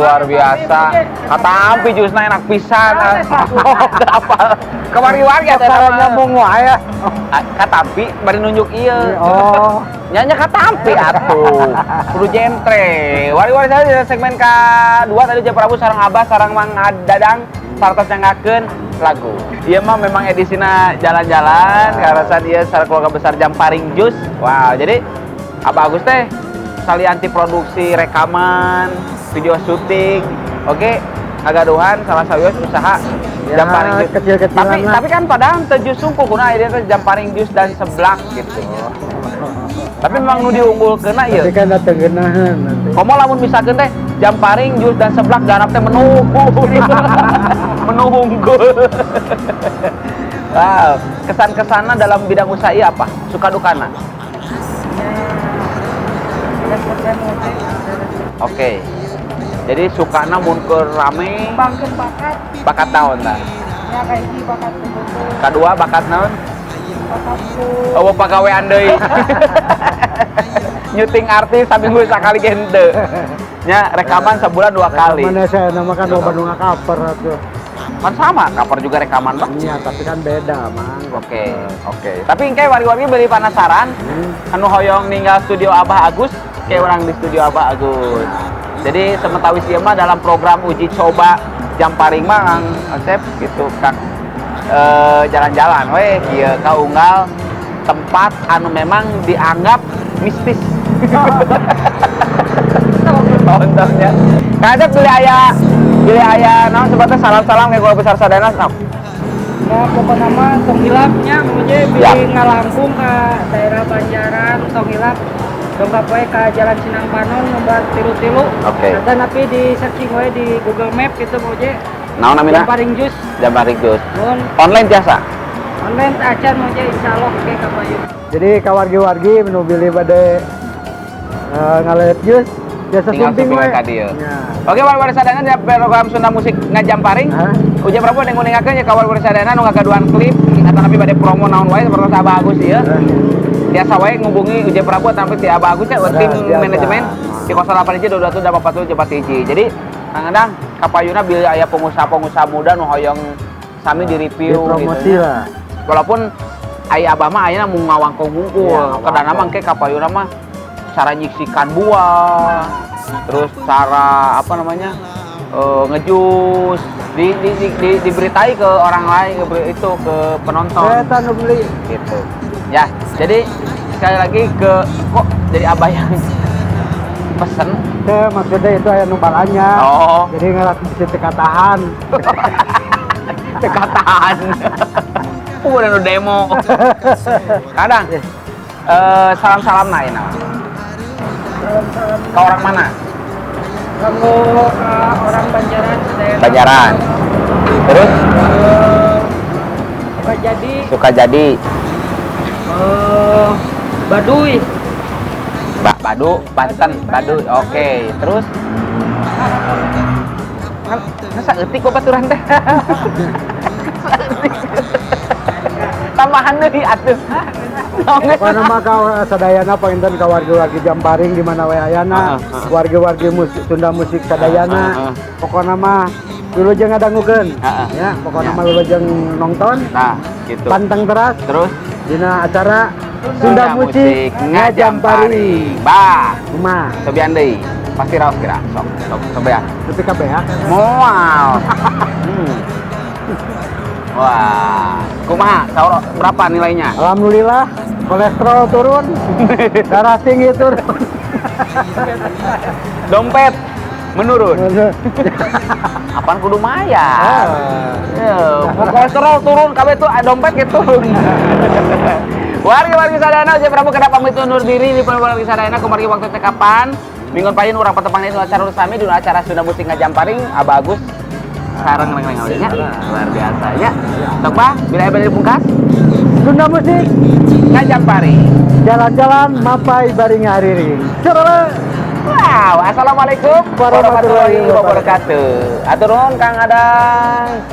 Luar biasa. Katampi jusna enak pisan. Oh, apa? Kamari warga teh Cara nyambung wae ya. Katampi bari nunjuk ieu. Oh. Nya katampi atuh. Kudu jentre. Wari-wari saya di segmen K2 tadi Uje Prabu sareng Abah sareng Mang Dadang sartos nyanggakeun lagu. Ieu mah memang edisina jalan-jalan karasan ieu sareng keluarga besar Jamparing Jus. Wow, jadi Abah Agus teh salian ti produksi rekaman, video syuting. Oke, kagaduhan salah sawios usaha Ya, Jamparing Jus. Kecil-kecilan Tapi lah. tapi kan padahal teu jus sungkul kuna ieu teh Jamparing Jus dan seblak gitu. Tapi memang nu diunggulkeun ieu. Tapi kan dateng geunaheun nanti. Komo lamun misalkan teh Jamparing Jus dan seblak garap teh menu menu unggul. Wow, kesan-kesana dalam bidang usaha ieu apa? Suka dukana? Repot-repot. Oke. Jadi sukana mun keur rame. Kembangkeun bakat. Bakat naon tah? Ya, kayak hiji bakat betul. Kadua bakat naon? Bakat ku Oh, pagawean deui. Nyuting artis saminggu sakali ge henteu. Nya rekaman sebulan dua kali. Mana saya nama kan loba nu cover atuh. Kan sama, cover juga rekaman, Bang. Iya, tapi kan beda, Mang. Oke. Tapi engke wari-wari beri penasaran, anu hoyong ninggal studio Abah Agus, kayak orang di studio Abah Agus. Jadi sementawis ieu mah dalam program uji coba Jamparing mah Kang Asep gitu, Kang, jalan-jalan weh kieu ka unggal tempat anu memang dianggap mistis. Tontonnya. Kang Asep beli aya naon sebetulnya salam-salam ke keluarga besar sadayana sok. Ya, pokoknya mah tong hilapnya muje Ya. bilih ngalangkung ke daerah Banjaran, tong hilap dongkap we ke Jalan Sinang Panon nomor 33. Oke. Dan tapi di searching we di Google Map gitu muje. Naon namina? Jamparing Jus. Jamparing Jus. Mun Online biasa. Online acan muje, insyaallah oke kapayun. Jadi kawargi-wargi nu bilih bade ngaleut jus biasa Tinggal sumping sumping we. We ka dieu. Ya. Oke, warga sadayana di program Sunda Musik Ngajamparing. Hah? Uje Prabu yang nguningakeun ya ka warga sadayana nu ngagaduhan klip atau tapi bade promo naon wae seperti Abah Agus ieu. Biasa wae ngubungi Uje Prabu atau ti Abah Agus ya, tim biasa. Manajemen di 08 22 2 41 hiji. Jadi kadang kapayuna bilih aya pengusaha-pengusaha muda nu hoyong sami di review Dipromosi gitu ya. Lah. Walaupun aya Abah mah ayeuna mau ngawangkong hungkul. Iya, ngawangkong. Kedana mah engke kapayuna mah cara nyiksikan buah, terus cara apa namanya? Ngejus di, diberitai ke orang lain ke itu ke penonton Eta nu beli. Gitu ya. Jadi sekali lagi ke kok jadi Abah yang pesen. Teh maksudnya itu aya nu balanya. Oh. Jadi ngerat bisa teu katahan. Teu katahan udah nu demo kadang salam-salam nah ini Salam-salam. Ke orang mana? Kanggo ka orang Banjaran sadayana. Banjaran. Terus? Suka jadi. Suka jadi. Baduy. Badu, Banten, Baduy. Oke, terus masa eutik kok baturan teh? Saeutik. Tambahan deui atuh. Pokoknya mah ka sadayana panginten ka wargi-wargi Jamparing di mana we ayana, wargi-wargi musik Sunda musik sadayana. Pokoknya mah wilujeng ngadangukeun. Ya, pokoknya mah wilujeng nonton. Nah, gitu. Panteng teras Terus dina acara Sunda Musik Ngajamparing. Bah, Kumaha? Cobian deui. Pasti raos kira. Sok, sok, coba ya. Tapi kabeh. Moal. Wah, kumaha? Saur berapa nilainya? Alhamdulillah kolesterol turun, darah tinggi turun. Dompet menurun. Apaan kudu mayar? Ah. Ya, kolesterol turun, kabeh tuh dompet gitu turun. Wargi-wargi sadayana, Uje Prabu kedap pamit undur diri di wargi sadayana kumargi waktu teh kapan. Minggon payun urang patepang deui acara sami di acara Sunda Musik Ngajamparing Abah Agus sareng reng nya luar biasa ya. Sok bah, bila aya bade pungkas. Sunda Musik Ngajamparing. Jalan-jalan mapai bari ngariring. Cerere. Wow, assalamualaikum warahmatullahi warahmatullahi wabarakatuh. Atur nuhun Kang Adang.